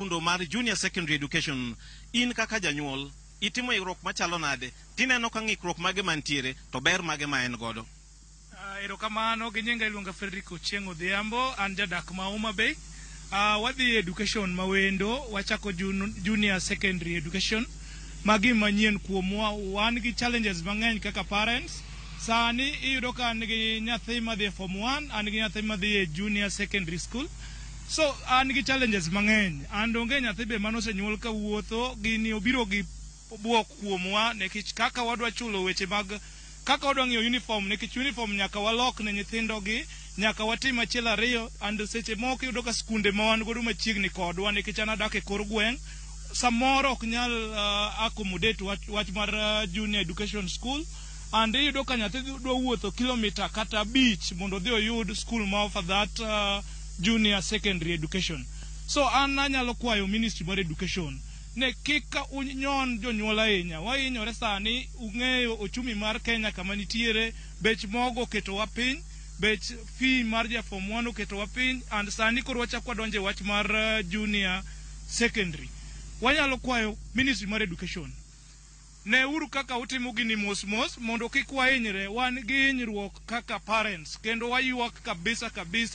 dundo mar Junior Secondary Education. In kaka janyuol, itimo ikruok machalo nade? Tineno ka ng'ikruok mage mantiere to ber mage ma en godo? Erokamano gi nyinga iluonga Frederick Ochieng' Odhiambo, an jadak ma Homa Bay. Wadhi e education ma wendo, wachako junior secondary education. Magi manyien kuomwa, wan gi challenges mang'eny kaka parents. Sani iyudo ka an gi nyathi madhi e form 1, an gi nyathi madhi e junior secondary school. So an gi challenges mang'eny. And onge nyathi be manosenyuol ka wuotho, gini obiro gi buok kuomwa nikech kaka wadwa chulo weche mag kaka wadwa ng'iewo uniform, nikech uniform nyaka walok ne nyithindo gi, nyaka watim achiel ariyo. And seche moko iyudo ka skunde ma wan godo machiegni kodwa, nikech an adak e kor gweng', samoro ok nyal accommodate wach mar junior education school. And iyudo ka nyathi dwa wuotho kilomita kata 5 mondo odhi oyud school ma offer that junior secondary education. So an anyalo kwayo Ministry mar Education ne kik unyon jonyuol ahinya. Wahinyore sani, ung'eyo ochumi mar Kenya kama nitiere, bech mogo oketowa piny, bech fee mar ja form 1 oketowa piny, and sani koro wachako wadonjo e wach mar junior secondary. Wanyalo kwayo Ministry mar Education, neuru kaka utimo gini mos mos mondo kik wahinyre. Wan gi hinyruok kaka parents kendo waywak kabisa kabisa.